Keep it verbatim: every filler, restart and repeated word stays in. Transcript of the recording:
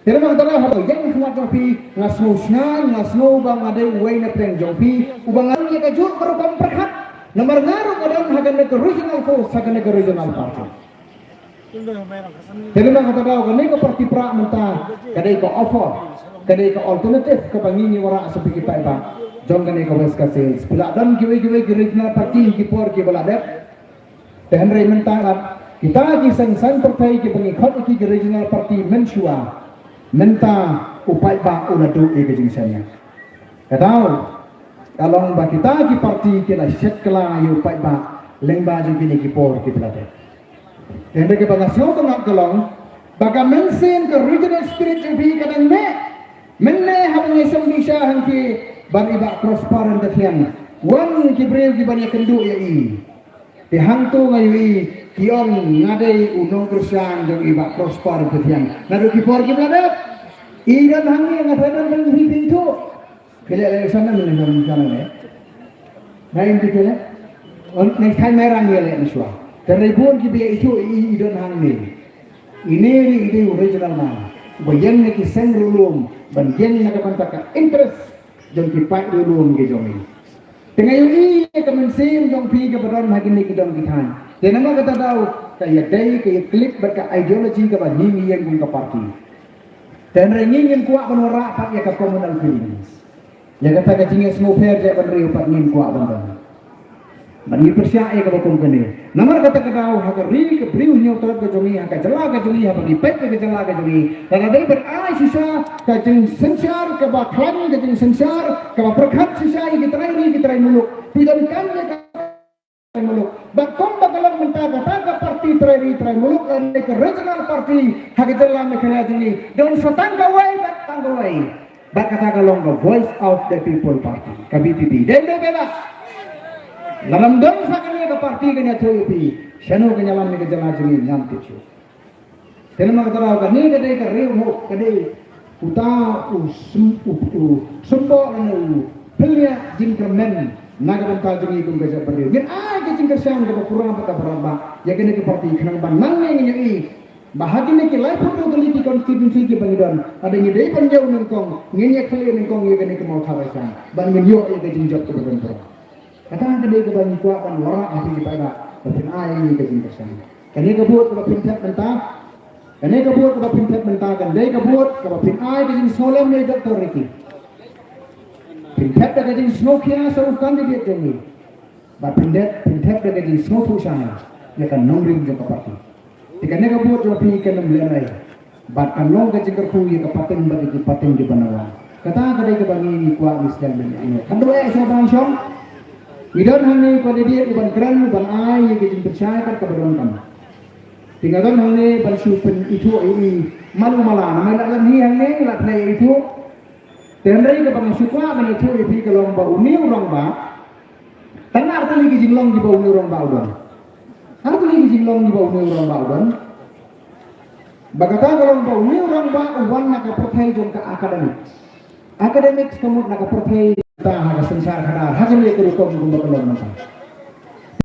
Te namar kata haba ïeng khmat jong phi, nga sngew sngew, nga sngew ba nga dei uwei na pdeng jong phi uba nga ïa kajuh ka rukom pyrkhat. Namar nga ruh nga don ha kane ka regional force, ha kane ka regional party. Te namar kata daw kane ka party Prah mynta ka dei ka offer, ka dei ka alternative kaba ngi ngi wanrah sha phi ki paidbah jong kane ka West Khasi Hills. Phi la don kiwei kiwei ki regional party ki por kiba la dep. Te hynrei mynta, kita ki seng saiñ pyrthei kiba ngi khot ïa ki regional party mynshuwa, mynta u paidbah u la duh ïa ka jingsngewsih. Ka daw ka long ba kita ki party ki la shet kylla ïa u paidbah lyngba jong kine ki por kiba la dep. Te hynrei kaba nga sngew tyngeh ka long ba ka mynsiem, ka regional spirit jong phi ka dang mih. Mynne haba ngi shong dih sha hangtei, ban i Bah Prosper Hyntathiang, wan ki briew kiban ïakynduh ïa i. Te hangto nga ïohi ki ong nga dei u nongkyrshan jong i Bah Prosper Hyntathiang. Naduh ki por kiba la dep, i don hangne, nga tharai don hangne hi hi tu. Ki leh election na mynne, na mynne. Na im ki leh. Next time mai rang ïa leh mynshuwa. Te hynrei bun kiba ïa i tu, i, i don hangne. Ine i dei u regional man uba ïeng na ki seng riewlum ban ïeng na ka bynta ka interest jong ki paid riewlum ki jong ngi. Te nga ïohi ïa ka mynsiem jong phi kaba don ha kine ki dong ki thaiñ. Te namar kata daw ka ïadei, ka ïakhlieh bad ka ideology kaba ngi ngi ïeng kum ka party. Te hynrei ngi ngin kwah ban wanrah pat ïa ka communal feelings. Ïa kata ka jingïasngewpher jait bynriew pat ngin kwah ban don. Ban ngi pyrshah ïa kaba kum kane. Namar kata ka daw ha ka ri ka briew hynñiewtrep ka jong ngi, ha ka jylla ka jong ngi, haba ngi peit ïa ka jylla ka jong ngi, lada dei ban ai shisha ka jingsynshar kaba khlaiñ, ka jingsynshar kaba pyrkhat shisha ïa ki trai ri ki trai muluk, phi donkam ïa ka trai muluk. Bad kumba ka long mynta kata ka party trai ri trai muluk lane ka regional party ha ka jylla Meghalaya jong ngi, don sa tang kawei bad tang kawei. Bad kata ka long ka Voice of the People Party, ka V P P. Dei, dei, dei ba lada ym don sa kane ka party kan ïathuh ïa phi shano kan ïalam ïa ka jylla jong ngi, ngam tip shuh. Te namar kata daw kane ka dei ka riewhok, ka dei uta u sym-, u, u symboh lane u pynïap jingkyrmen na ka bynta jong ngi kum ka jaitbynriew. Ngin ai ka jingkyrshan kaba pura bad kaba rangbah ïa kane ka party khnang ba nangne ngin ïohi ba ha kine ki laiphew hynriew tylli ki constituency kiba ngi don, lada ngi dei ban ïoh nyngkong, ngin ïa khlieh nyngkong ïa kane ka Mawthadraishan ban ngin ïoh ïa ka jingjop kaba don pura. Kata ka dei kaba ngi kwah ban wanrah ha phi ki paidbah, ba phin ai ïa ka jingkyrshan. Kane ka vote kaba phin thep mynta, kane ka vote kaba phin thep mynta kan dei ka vote kaba phin ai ka jingsngewlem ïa i Doctor Ricky. Phin thep da ka jingsngewkhia sha u candidate jong ngi. Bad phin thep, phin thep da ka jingsngewthuh shai ïa ka nongrim jong ka party. Te kane ka vote jong phi kan ym lehrai bad kan long ka jingkyrkhu ïa ka pateng bad ïa ki pateng kiba na wan. Kata ka dei kaba ngi ngi kwah ngi sdang ban ïa. Khamtam eh sha ban shong. Ngi don hangne u candidate uban kren, uban ai ïa ka jingpynshai kat kaba donkam. Te nga don hangne ban shu pynithuh ïa i malu mala, namar la lam hi hangne la pynithuh. Te hynrei kaba nga shu kwah ban ithuh ïa phi ka long ba une u rangbah, tang ar tylli ki jinglong kiba une u rangbah u don. Ar tylli ki jinglong kiba une u rangbah u don. Ba kata ka long ba une u rangbah u wan na ka pyrthei jong ka academics. Academics ka mut na ka pyrthei ta ha ka synshar khadar, ha kane ka rukom kumba ka long mynta.